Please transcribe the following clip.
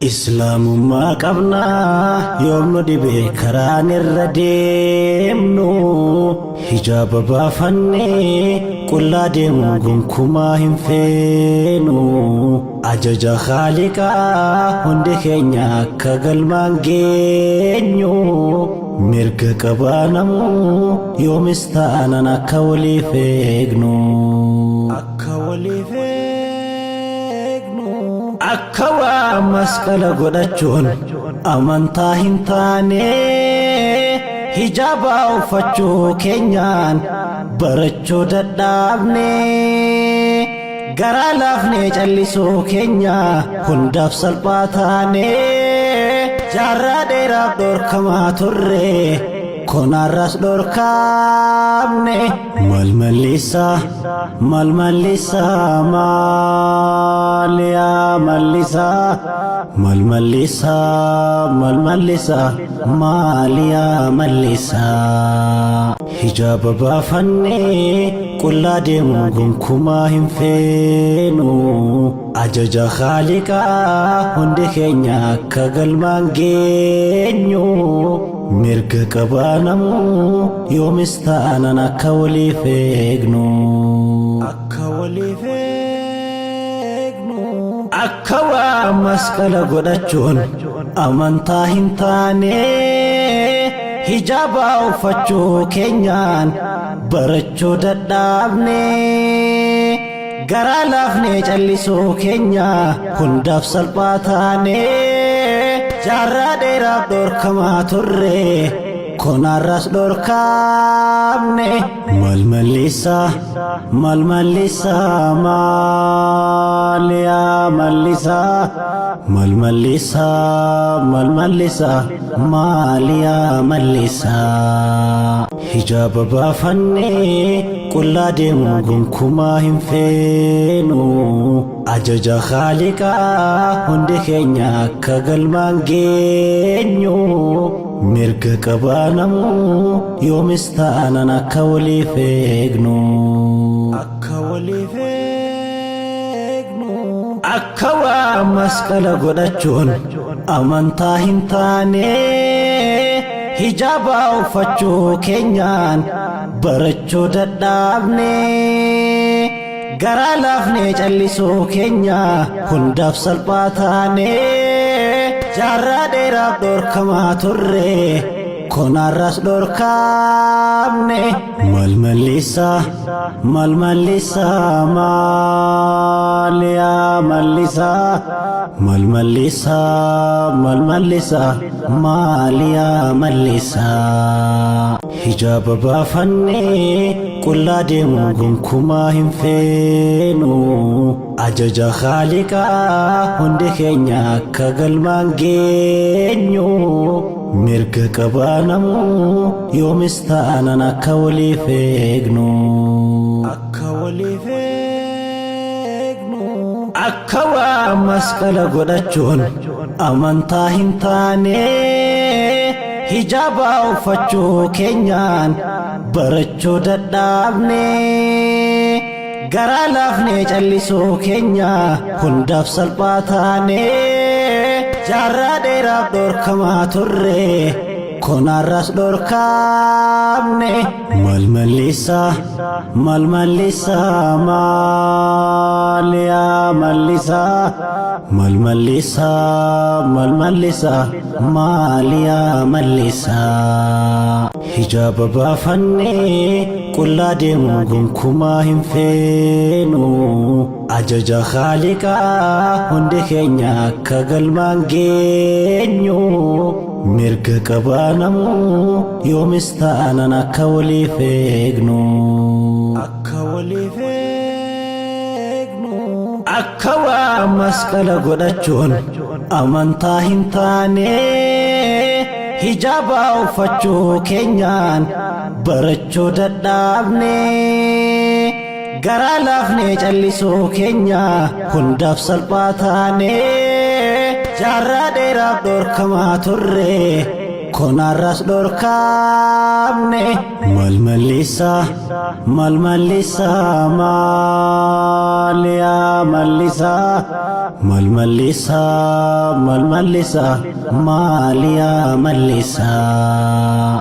Islaamummaa qabnaa yoom nu dhibe karaan irra deemnu, hijaaba baafannee qullaa deemu gonkumaa hin feenu. Ajaja Khaaliqaa hundi keenya akka galmaan geenyu, mirga qabaa namuu yoomis taanan akka waliif eegnu. Akka waliif eegnu. Akka waa masqala godhachuun amantaa hin taane, hijaaba uffachuu keenyaan barachuu dadhaabne, garaa laafnee callisuu keenya hundaaf salphaa taane. Jaarraa dheeraaf dhorkamaa turre, konaarras dhorkaamne. Maal mallisaa, maal mallisaa, maal yaa mallisaa, maal mallisaa, maal mallisaa, maal yaa mallisaa. Hijaaba baafannee qullaa deemu gonkumaa hin feenu. Ajaja Khaaliqaa hundi keenya akka galmaan geenyu, mirga qabaa namuu yoomis taanan akka waliif eegnu. Akka waliif eegnu. Akka waa masqala godhachuun amantaa hin taane, hijaaba uffachuu keenyaan barachuu dadhaabne, garaa laafnee callisuu keenya hundaaf salphaa taane. Jaarraa dheeraaf dhorkamaa turre, konaarras dhorkaamne. Maal mallisaa, maal mallisaa, maal yaa mallisaa, maal mallisaa, maal mallisaa, maal yaa mallisaa. Hijaaba baafannee qullaa deemu gonkumaa hin feenu. Ajaja Khaaliqaa hundi keenya akka galmaan geenyu, mirga qabaa namuu yoomis taanan akka waliif eegnu. Akka waliif eegnu. Akka waa masqala godhachuun amantaa hin taane, hijaaba uffachuu keenyaan barachuu dadhaabne, garaa laafnee callisuu keenya hundaaf salphaa taane. Jaarraa dheeraaf dhorkamaa turre, konaarras dhorkaamne. Maal mallisaa, maal mallisaa, maal yaa mallisaa, maal mallisaa, maal mallisaa, maal yaa mallisaa. Hijaaba baafannee qullaa deemu gonkumaa hin feenu. Ajaja Khaaliqaa hundi keenya akka galmaan geenyu, mirga qabaa namuu yoomis taanan akka waliif eegnu. Akka waliif eegnu. Akka waa masqala godhachuun amantaa hin taane, hijaaba uffachuu keenyaan barachuu dadhaabne, garaa laafnee callisuu keenya hundaaf salphaa taane. Jaarraa dheeraaf dhorkamaa turre, konaarras dhorkaamne. Maal mallisaa, maal mallisaa, maal yaa mallisaa, maal mallisaa, maal mallisaa, maal yaa mallisaa. Hijaaba baafannee qullaa deemu gonkumaa hin feenu. Ajaja Khaaliqaa hundi keenya akka galmaan geenyu, mirga qabaa namuu yoomis taanan akka waliif eegnu. Akka waliif eegnu. Akka waa masqala godhachuun amantaa hin taane, hijaaba uffachuu keenyaan barachuu dadhaabne, garaa laafnee callisuu keenya hundaaf salphaa taane. Jaarraa dheeraaf dhorkamaa turre, Konaarras dhorkaamne. Malmallisaa malmallisaa maaliyaa mallisaa malmallisaa malmallisaa maaliyaa mallisaa.